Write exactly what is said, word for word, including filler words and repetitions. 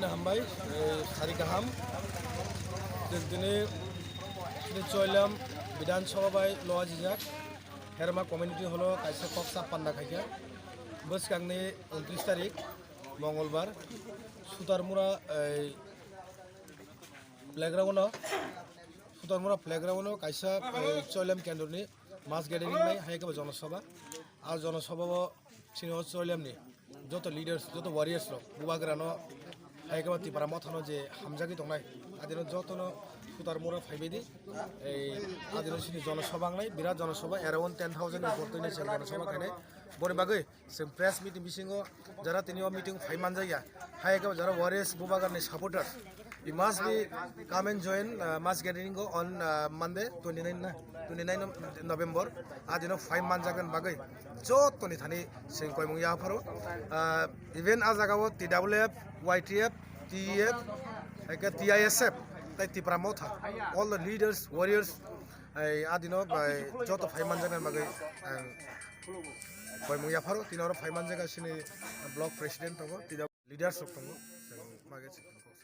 Hambai, eh, sari kaham. Tini, tini Choilam Bidhan Sabha bai loa jijak. Herma community holo kaisa koksa panda khaikha. Bwskangni untris tarik, Mongolbar, Sutarmura, eh, playground o, Sutarmura playground o kaisa, eh, Choilam kendroni mass gathering nai, hai khe bo jonosabha. A jonosabha o chini o Choilam ni joto leaders, joto warriors rok, bubagra no hai khe bo Tipra Motha no je hamjagwi tongnai, adino joto no Sutarmura phaibai di. Ei adino chini jonosabha wngnai, birat jonosabha, around ten thousand ni portoi ni chwng jonosabha khainai. Boni bagwi chwng press meeting bisingo jara tini o meeting phai manjakya, hai khe jara warriors bubagra ni supporters, you must be come and join, uh, mass gathering on, uh, Monday twenty nine na, twenty nine November. Adino phai manjaknani bagwi joto ni thani chwng koimung yapharo. Uh, even a jaga o T W F, Y T F, T E F, hai khe T I S F, tai Tipra Motha, all the leaders, warriors, ai adino bai joto phai manjaknani bagwi ang koimung yapharo. Tini oro phai manjak sini block president tongo, tini leaders rok tongo, chwng mage chwng